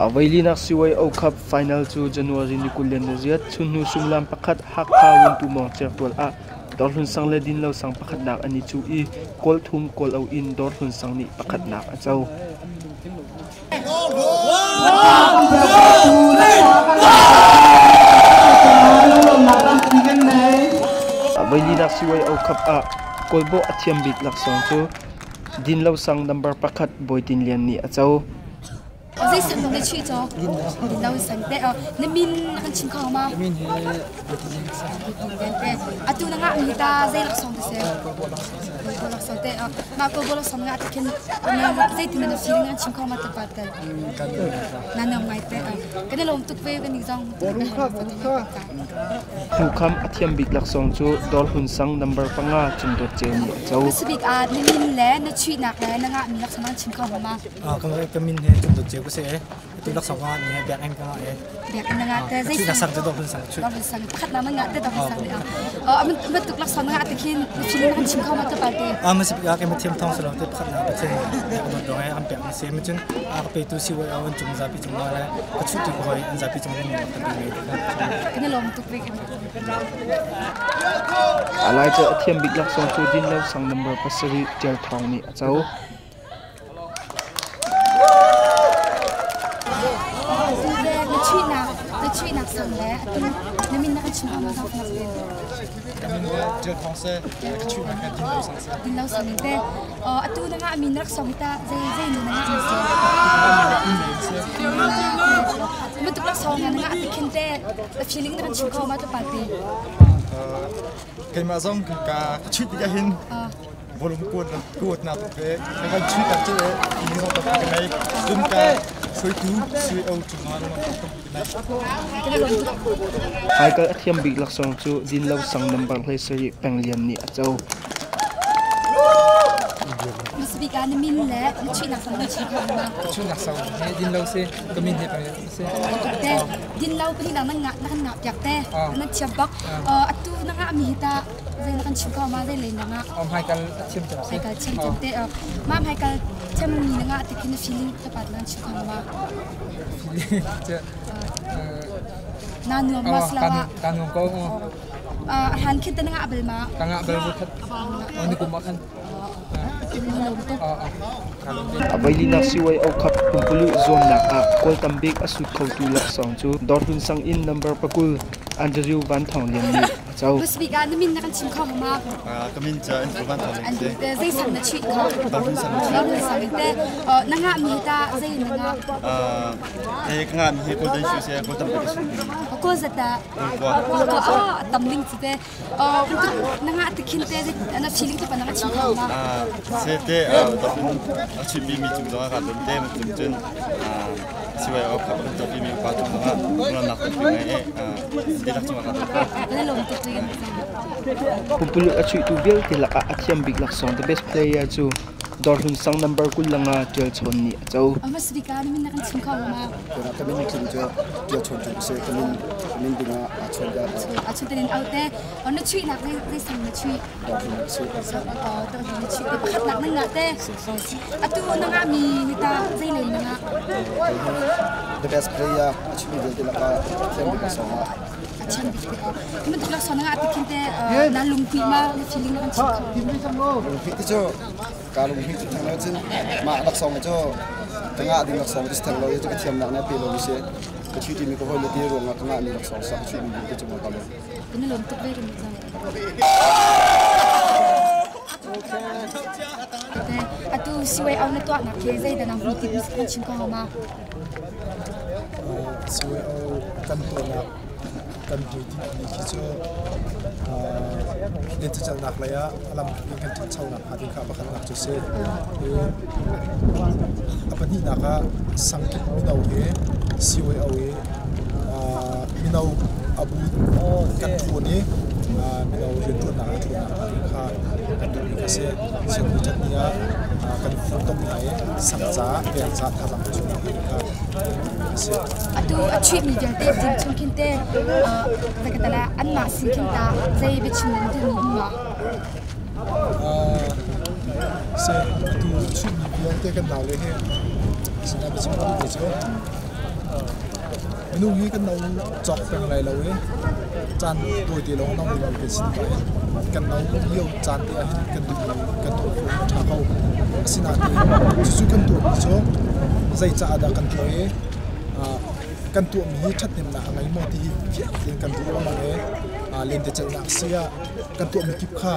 Voilinak CYO Cup final cu January ni 28 chunhnu suimilam pakhat Hakha Wuntu Mawng certual ah Dawrhlun sang le Dinlo sang pakhatnak an i cuh i goal thum goal o in Dawrhlun sang nih pakhatnak a co. Voilinak CYO Cup ah goalbawh a thiam bik laksawng cu Dinlo sang number pakhat Bawi Tin Lian nih a co. Zei sang na chuih caw? Lo sang te na min na kan chim kho ma? Min hi te. Atu na ngah mi ta zei laksawng te se? Ko laksawng te. Ma ko bo laksawng nga te khin zei tin na feeling na chim kho ma te pa te. Na nam ngai te. Kan lom tuk ve kan ni zong. Hnukham a thiam bik laksawng cu Dawrhlun sang number panga Cung Dawt Ceu nih a co. Sibik ah na min le na chuihnak le na ngah mi laksawng na chim kho ma? Ka min he Cung Dawt Ceu ka si. Tu laksawng ah ni biakinn ka ngah e. Biakinn na ngah te zei sang sang cu dawh sang chu. Dawh sang pakhat na man ngah te dawh sang ne a. Man tuk laksawng na ngah te khin feeling kan chim kho ma te pa te. A ma sip ka ma thiam thong salo te pakhat na pathian ka dawt dong e am pek ma se ma cun a ka pe tu si wai an cung zapi cung la le ka chu tu hoi an zapi cung ni ka pe me. Kan lom tuk ve kan. Alai cu a thiam bik laksawng cu Dinlo sang number pasarih Tial Thawng nih a co. Na chuihnak sang le atu na min na kan chim ma zong na te. Ka min le Tial Thawng se ka chuihnak ka Dinlo sang se. Dinlo sang te. Atu na nga min rak song ta zei zei nu na nga se. Ma tuk lak song na nga ati khin te feeling na kan chim kho ma tu pa te. Keimah zong ka chuih tik ahhin Volume kuat kuat na tuk ve. Ka kan chuih tak cu ni zong tak ka nei. Cun ka hruaitu sui o cung ah lung tak ka nei. Hmaikal a thiam bik laksawng cu Dinlo sang number 17 Peng Lian nih a co. Masabika na min le na chuihnak sang na chim kho ma? Chuihnak sang he Dinlo si ka min he Peng Lian si. Te Dinlo pahnih na man ngah na kan ngah piak te na thiam bak. Atu na ngah mi hi ta Zei na kan chim ko ma zei lei na ngah? Hmaikal a thiam cem si. Hmaikal thiam cem te. Ma hmaikal thiam mi na ngah ti khi na feeling ka pat nan chim ko ma? Feeling cu Na nuam ma selawa? Ka nuam ko. A han khin te na ngah bel ma? Ka ngah bel bu khat. Ni kum ah khan. Availinak CYO Cup pumpululh zuamnak ah goal tambik a sut khotu laksawng cu Dawrhlun sang in number pakul Andrew Van Thawng Lian nih a co. Hmasabik ah na min na kan chim kho ma? Ka min cu Andrew Van Thawng Lian si. Zei sang na chuih kho? Dawrhlun sang na chuih. Dawrhlun sang in te. Na ngah mi ta zei na ngah? Eh ka ngah mi hi golden shoe si, goal tampi ka sut. Goal zat dah? Goal kua. Tam ling ci te. Na ngah ti khin te na feeling te pa na ka chim kho ma? Se te a chuih mi cung zong ah ka lawm te cung cun siwai awk kha kan tuahpi mi upa cung zong ah lawmnak tampi ngei i dihlak cung ah ka lawm ko. Na lawm tuk ti kan Pumpululh a chuihtu vialte lakah a thiam bik laksawng the best player cu Dawrhlun sang number 25 Ṭial Chawn nih a co. Hmasabik ah na min na kan chim kho ma? Ka min chim cu Ṭial Chawn cu si. Ka min min ding ah aa chawn ka. A chuih tein au te. Na chuihnak zei sang na chuih? Dawrhlun si. Dawrhlun na chuih te pakhatnak na ngah te. Atu na ngah mi hi ta zei lei na ngah? The best player a chuih mi vialte lakah thiam bik laksawng ah. A thiam bik te. Hi bantuk laksawng na ngah ti khin te na lungpi ma na feeling na kan chim kho? Lungpi ti cu ka lungpi cu thang lo cun mah laksawng cu ka ngah ding laksawng cu thang lo i cu ka thiamnak nih a pe lo mi si. Ka chuih timi ka hawi le ti ruangah ka ngah mi laksawng sa ka chuih mi te cungah ka lawm. Kan i lawm tuk ve kan cang. Atu siwai au na tuahnak khi zeidah na hmuh ti kan chim ko ma? Siwai au kan tuahnak kan hmuitinh khi cu lentecelhnak lei ah a lamkip in kan ṭhanchonak hnga ding kha pakhatnak cu a si. A pahnihnak ah sangkip mino hi CYO hi mino a bu kan ṭhawn i mino rianṭuannak a ṭhawnnak hnga ding kha kan duhmi kha a si. Siangnu ṭhatni ah kan funtom hna i sang caah veng caah thazaang kan chuahnak hnga ding kha kan duhmi a si. Atu a chuihmi vialte team chung khin te zakatala anmah sin khin ta zei biachim nan duhmi um ma? Se atu chuihmi vialte kan naule hi sinah biachim ka duhmi cu. Minung hi kan no cawk peng lai lo i caan tawite lawng no ding kan si tikah hin kan no lio caan te ah hin kan duhmi kan tuah khawh a ṭha ko. Asinain cucu kan tuahmi cu zei caah dah kan tuah i kan tuahmi hi ṭhathnemnak a ngei maw ti hi fiang tein kan ruah lengmang i lentecelhnak si ah kan tuahmi kip kha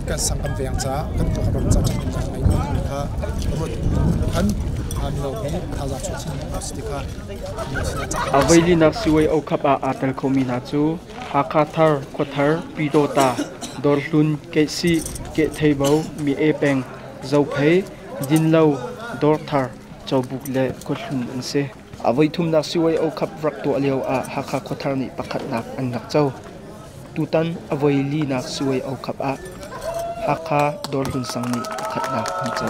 kan sang kan veng caah kan tuah ram caah ṭhathnemnak a ngei maw timi kha ruat khan mino hi thazaang chuah chin si ti kha mino sinah cah. A voilinak siwei okhap ah aa tel khomi hna cu Hakha Thar, Khuathar, Pyidawta, Dawrhlun, Keihsih, Kehtheibo, Mi-e peng, Zophei, Dinlo, Dawrthar, Cobuk le Khuahlun an si. A voithumnak siwei okhap rak tuah lio ah Hakha Khuathar nih pakhatnak an rak co. Tutan a voi linak siwei okhap ah Hakha Dawrhlun sang nih pakhatnak an co.